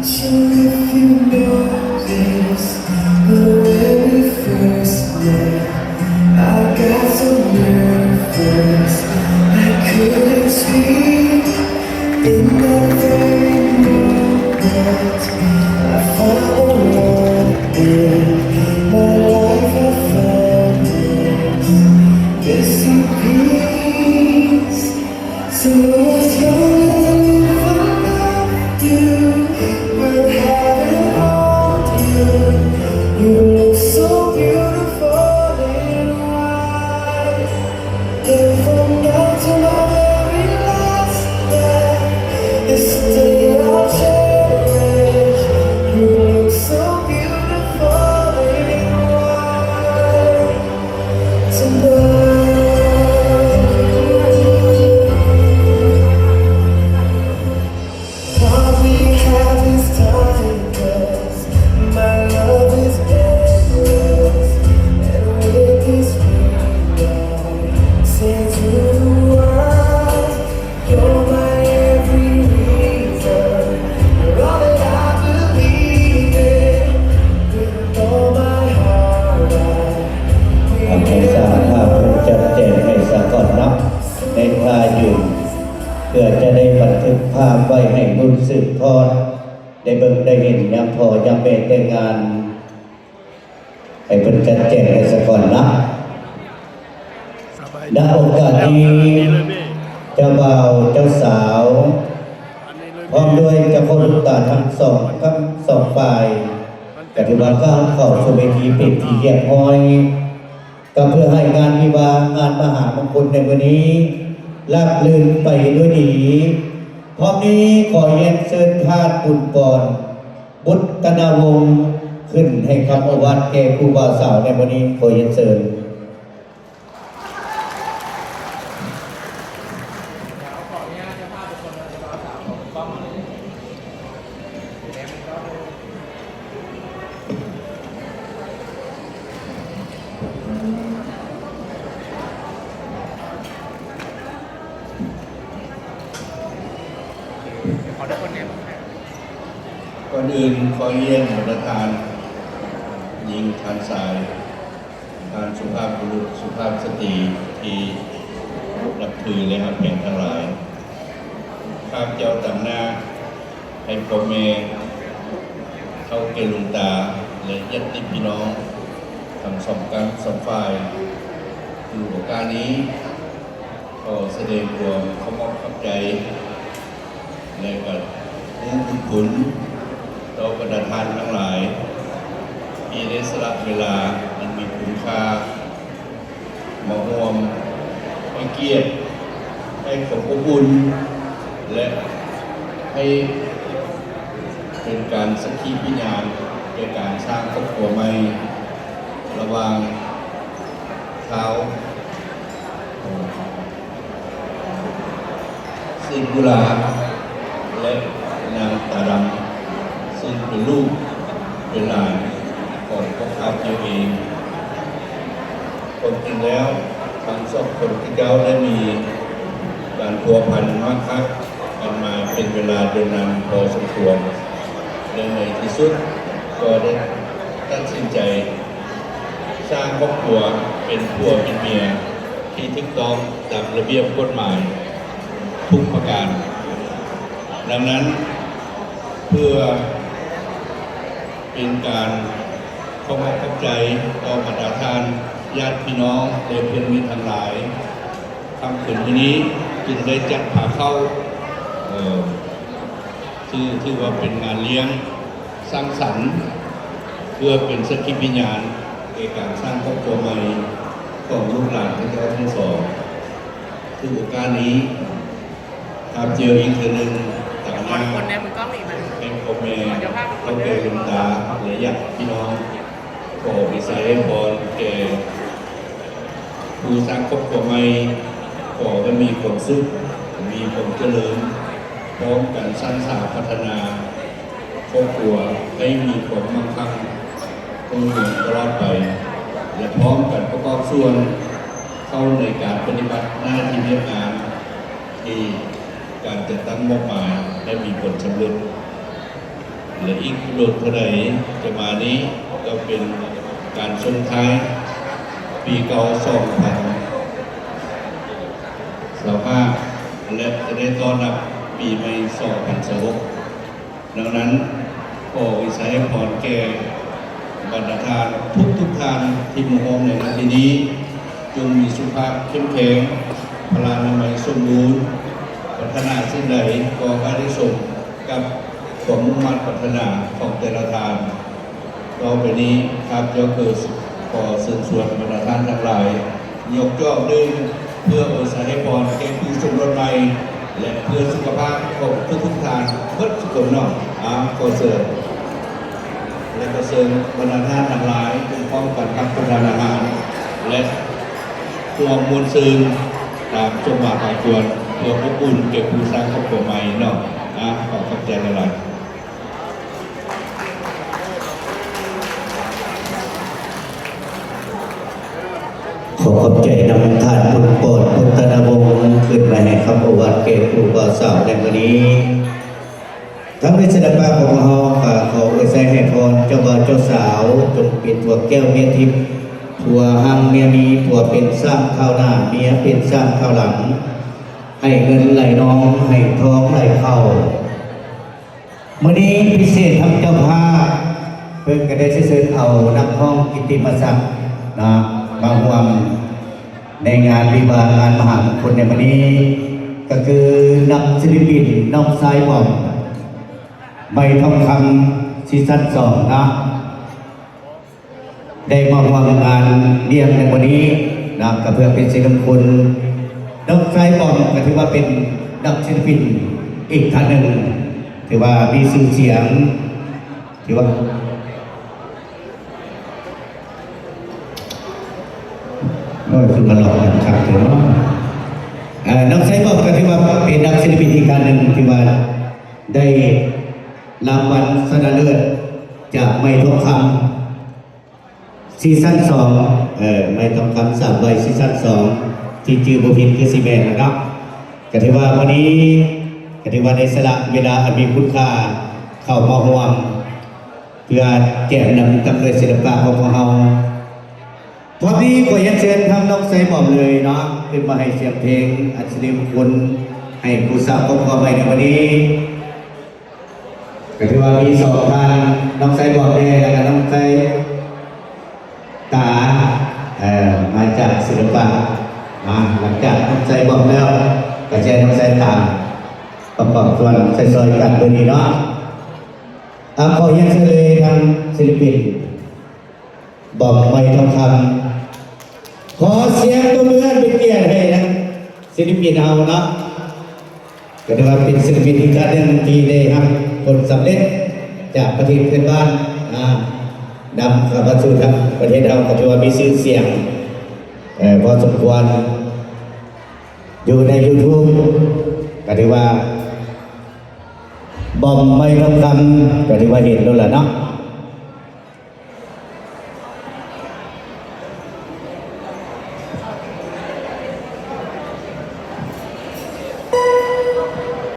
Sure if you know this, but when we first met, I got so nervous. I couldn't speak in that very moment. I found the one in my life. I found this missing piece. So as long as I live, I love you. Will have and hold you. You look so beautiful in white. And from now to my very last breath, this day I'll cherish. You look so beautiful in white. Tonight, all we have is time, 'cause my love is endless, and with this ring I say to the world, you're my every reason, you're all that I believe in, with all my heart I ອາ ສາ ຖ້າເພິ່ນຈັດແຈງໃຫ້ສາກ່ອນເນາະ ໃນທ່າຢືນ ເພື່ອຈະໄດ້ບັນທຶກພາບໄວ້ໃຫ້ລຸ້ນສືບທອດ ໄດ້ເບິ່ງໄດ້ເຫັນຍາມພໍ່ຍາມແມ່ແຕ່ງງານ ໃຫ້ເພິ່ນຈັດແຈງໃຫ້ສາກ່ອນເນາະ. ນະໂອກາດນີ້ ເຈົ້າບ່າວເຈົ້າສາວ ພ້ອມດ້ວຍເຈົ້າຂອງລູກຕາທັງສອງ ທັງສອງຝ່າຍ ກໍຖືວ່າກ້າວເຂົ້າສູ່ເວທີເປັນທີ່ຮຽບຮ້ອຍ ກໍເພື່ອໃຫ້ງານວິວາຫະງານມະຫາມົງຄຸນໃນມື້ນີ້ລາບລື່ນໄປດ້ວຍດີ. ພ້ອມນີ້ຂໍຮຽນເຊີນທ່ານບຸນປອນ ບຸດຕະນາວົງ ຂຶ້ນໃຫ້ຄຳໂອວາດແກ່ຄູ່ບ່າວສາວໃນມື້ນີ້ ຂໍຮຽນເຊີນ. ກ່ອນອື່ນຂໍຮຽນບັນດາທ່ານຍິງທ່ານຊາຍ ທ່ານສຸພາບບຸລຸດ ສຸພາບສະຕີທີ່ນັບຖື ແລະ ຮັກແພງທັງຫຼາຍ, ຂ້າພະເຈົ້າຕາງໜ້າໃຫ້ພໍ່ແມ່ ເຖົ້າແກ່ລຸງຕາ ແລະ ຍາດຕິພີ່ນ້ອງທັງສອງກ້າງສອງຝ່າຍ ຖືໂອກາດນີ້ ຂໍສະແດງຄວາມຂອບຂອບໃຈ ແລະ ກໍຮູ້ບຸນຄຸນຕໍ່ບັນດາທ່ານທັງຫຼາຍ ທີ່ໄດ້ສະຫຼະເວລາອັນມີຄຸນຄ່າ ມາຮ່ວມໃຫ້ກຽດ ໃຫ້ຄວາມອົບອຸ່ນ ແລະ ໃຫ້ເປັນການສັກຂີພະຍານແກ່ການສ້າງຄອບຄົວໃໝ່ ລະຫວ່າງທ້າວ ເຊງກຸລາ ແລະ ນາງຕາດຳ ເຊິ່ງເປັນລູກເປັນຫຼານຂອງພວກຂ້າພະເຈົ້າເອງ. ຄວາມຈິງແລ້ວ ທັງສອງຄົນເຂົາເຈົ້າໄດ້ມີການພົວພັນມັກຮັກກັນມາເປັນເວລາດົນນານພໍສົມຄວນ ແລະ ໃນທີ່ສຸດກໍໄດ້ຕັດສິນໃຈ ສ້າງຄອບຄົວເປັນຜົວເປັນເມຍທີ່ຖືກຕ້ອງຕາມລະບຽບກົດໝາຍທຸກປະການ. ດັ່ງນັ້ນ ເພື່ອເປັນການຂອບອົກຂອບໃຈຕໍ່ບັນດາທ່ານຍາດພີ່ນ້ອງ ແລະ ເພື່ອນມິດທັງຫຼາຍ, ຄ່ຳຄືນມື້ນີ້ຈຶ່ງໄດ້ຈັດພາເຂົ້າ ເອີ ຖື ຖືວ່າເປັນງານລ້ຽງສັງສັນ ເພື່ອເປັນສັກຂີພະຍານໃນການສ້າງຄອບຄົວໃໝ່ຂອງລູກຫຼານຂອງເຈົ້າທັງສອງ. ຖືໂອກາດນີ້ ຂ້າພະເຈົ້າອີກເທື່ອໜຶ່ງ ຕາງໜ້າ ໃຫ້ພໍ່ແມ່ ເຖົ້າແກ່ລຸງຕາ ແລະ ຍາດພີ່ນ້ອງ ຂໍອວຍໄຊໃຫ້ພອນແກ່ ຜູ້ສ້າງຄອບຄົວໃໝ່ ຂໍໃຫ້ມີຄວາມສຸກ ມີຄວາມຈະເລີນ ພ້ອມກັນສ້າງສາພັດທະນາຄອບຄົວໃຫ້ມີຄວາມໝັ້ງຄັ່ງຮຸ່ງເຮືອງຕະຫຼອດໄປ ແລະ ພ້ອມກັນປະກອບສ່ວນເຂົ້າໃນການປະຕິບັດໜ້າທີ່ວຽກງານທີ່ການຈັດຕັ້ງມອບໝາຍໃຫ້ມີຜົນສຳເລັດ. ແລະ ອີກບໍ່ດົນເທົ່າໃດຈະມານີ້ກໍເປັນການສົ່ງທ້າຍປີເກົ່າສອງພັນຊາວຫ້າ ແລະ ຈະໄດ້ຕ້ອນຮັບປີໃໝ່ສອງພັນຊາວຫົກ. ດັ່ງນັ້ນ, ຂໍອວຍໄຊໃຫ້ພອນແກ່ບັນດາທ່ານທຸກໆທ່ານທີ່ມາຮ່ວມໃນນາທີນີ້, ຈົ່ງມີສຸຂະພາບເຂັ້ມແຂງ, ພະລານາໄມສົມບູນ, ປາດຖະໜາສິ່ງໃດກໍໃຫ້ໄດ້ສົມກັບຄວາມມຸ່ງມາດປາດຖະໜາຂອງແຕ່ລະທ່ານ. ຕໍ່ໄປນີ້ ຂ້າພະເຈົ້າກໍຂໍເຊີນຊວນບັນດາທ່ານທັງຫຼາຍ ຍົກຈອກດື່ມ ເພື່ອອວຍໄຊໃຫ້ພອນແກ່ຄູ່ສົມລົດໃໝ່ ແລະ ເພື່ອສຸຂະພາບຂອງທຸກໆທ່ານເບິດທຸກຄົນເນາະ. ອາ ຂໍເຊີນ ແລະ ກໍເຊີນບັນດາທ່ານທັງຫຼາຍຈົ່ງພ້ອມກັນຮັບປະທານອາຫານ ແລະ ຮ່ວມມ່ວນຊື່ນຕາມສົມຫວັງພາຄວນ ເພື່ອອົບອຸ່ນແກ່ຄູ່ສ້າງຄອບຄົວໃໝ່ເນາະ. ອາ ຂໍຂອບໃຈຫຼາຍໆ. ຂໍຂອບໃຈນຳທ່ານບຸນປອນ ພຸດທະນະວົງ ຂຶ້ນມາໃຫ້ຄຳໂອວາດແກ່ຄູ່ບ່າວສາວໃນມື້ນີ້. ທາງດ້ານສິລະປະຂອງເຮົາກໍຂໍອວຍໄຊໃຫ້ພອນເຈົ້າບ່າວເຈົ້າສາວ ຈົ່ງເປັນຜົວແກ້ວເມຍທິບ, ຜົວຮັ່ງເມຍມີ, ຜົວເປັນຊ້າງທ້າວໜ້າ, ເມຍເປັນຊ້າງທ້າວຫຼັງ, ໃຫ້ເງິນໄຫຼນອງ, ໃຫ້ທອງໄຫຼເຂົ້າ. ມື້ນີ້ພິເສດທາງເຈົ້າພາບ ເພິ່ນກໍໄດ້ເຊີນເອົານັກຮ້ອງກິດຕິມະສັກເນາະ ມາຮ່ວມໃນງານວິວາງານມະຫາມົງຄຸນໃນມື້ນີ້ ກໍຄືນັກສິລະປິນນ້ອງຊາຍບອມ ໄມທອງຄຳ ຊີຊັນສອງເນາະ. ໄດ້ມາຮ່ວມງານລ້ຽງໃນມື້ນີ້ນະ ກໍເພື່ອເປັນສິລິມຸງຄຸນ. ນ້ອງຊາຍບອມກໍຖືວ່າເປັນນັກສິລະປິນອີກທ່ານໜຶ່ງ ຖືວ່າມີຊື່ສຽງ ຖືວ່າ ໂອ້ຍ ຄືມາຫຼອກກັນຄັກແທ້ເນາະ. ເອີ ນ້ອງຊາຍບອມກໍຖືວ່າເປັນນັກສິລະປິນອີກທ່ານໜຶ່ງ ທີ່ວ່າໄດ້ລາງວັນຊະນະເລີດຈາກໄມທອງຄຳ ຊີຊັນສອງ ເອີ ໄມທອງຄຳສາມໄວຊີຊັນສອງ ທີ່ຈື່ບໍ່ຜິດຄືຊິແມ່ນແລ້ວເນາະ. ກະຖືວ່າມື້ນີ້ ກະຖືວ່າໄດ້ສະຫຼະເວລາອັນມີຄຸນຄ່າເຂົ້າມາຮ່ວມ ເພື່ອແກນນຳກັບດ້ວຍສິລະປະຂອງພວກເຮົາ. ພ້ອມນີ້ຂໍຮຽນເຊີນທາງນ້ອງໄຊບອມເລີຍເນາະ ຂຶ້ນມາໃຫ້ສຽງເພງອັນສິລິມຸງຄຸນ ໃຫ້ຜູ້ສາວຄອບຄົວໃໝ່ໃນມື້ນີ້. ກໍຖືວ່າມີສອງທ່ານ ນ້ອງໄຊບອມແດ່ ແລ້ວກໍນ້ອງໄຊຕາ ເອີ ມາຈາກສິລະປະ. ມາ ຫຼັງຈາກນ້ອງໄຊບອມແລ້ວ ກໍຈະໃຫ້ນ້ອງໄຊຕາປະກອບສ່ວນຊ່ອຍໆກັນມື້ນີ້ເນາະ. ອາ ຂໍຮຽນເຊີນເລີຍທາງສິລະປິນ ບອມ ໄມທອງຄຳ. ຂໍສຽງຕົບມືອັນເປັນກຽດໃຫ້ນຳສິລະປິນເຮົາເນາະ ກໍຖືວ່າເປັນສິລະປິນອີກທ່ານໜຶ່ງທີ່ໄດ້ຮັບຜົນສຳເລັດຈາກປະເທດເພື່ອນບ້ານ ນະ ນຳເຂົ້າມາສູ່ທາງປະເທດເຮົາ ກໍຖືວ່າມີຊື່ສຽງ ເອີ ພໍສົມຄວນ ຢູ່ໃນຢູທູບ ກໍຖືວ່າ ບອມ ໄມທອງຄຳ ກໍຖືວ່າເຫັນໂລດລະເນາະ.